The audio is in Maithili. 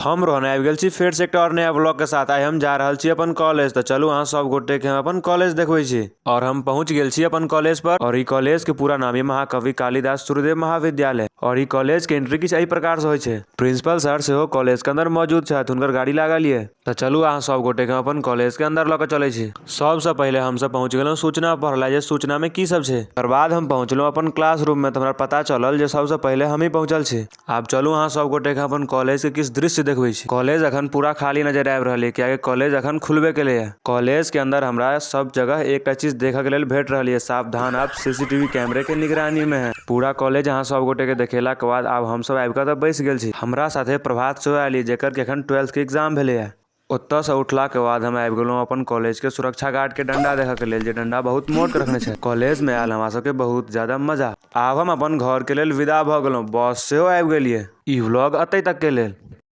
हम रोहन आबि गेल छी फेर से एकटा और नया व्लॉग के साथ। आइ हम जा रहल छी अपन कॉलेज। त चलू अहाँ सब गोटे के हम अपन कॉलेज देखबै छी। और हम पहुंच गेल छी अपन कॉलेज पर। और ई कॉलेज के पूरा नाम ये महाकवि कालिदास सूर्यदेव महाविद्यालय। और ई कॉलेज के एंट्री किछ एहि प्रकार से होय छै। प्रिंसिपल सर सेहो कॉलेज के अंदर मौजूद छथि, हुनकर गाड़ी लागल ये। त चलू अहाँ सब गोटे के हम अपन कॉलेज के अंदर ल के चले छी। सबसे पहिले हम सब पहुंच गेलहुं सूचना पढ़ला जे सूचना में की सब छै। ओकर बाद हम पहुंचलहुं अपन क्लासरूम में त हमरा पता चलल जे सबसे पहिले हमही पहुंचल छी। आब चलू अहाँ सब गोटे के अपन कॉलेज के किछ दृश्य देखबै छी। कॉलेज अखन पूरा खाली नजर आबि रहल ये कियाकि कॉलेज अखन खुलबे केले ये। कॉलेज के अंदर हमरा सब जगह एकटा चीज देखे के लेल भेट रहल ये, सावधान आप सीसीटीवी कैमरे के निगरानी में है। पूरा कॉलेज अहाँ सब गोटे के देखेला के बाद आब हम सब आबि के एतऽ बैस गेल छी। हमरा साथे प्रभात सेहो आयल ये जेकर कि अखन 12th के एग्जाम भेले ये। ओतऽ से उठला के बाद हम आबि गेलहुं अपन कॉलेज के सुरक्षा गार्ड के डंडा देखे के लेल जे डंडा बहुत मोट के रखने छै। कॉलेज में आयल हमरा सबके बहुत ज्यादा मजा। आब हम अपन घर के लेल विदा भ गेलहुं, बस सेहो आबि गेल ये। ई व्लॉग एतै तक के लेल।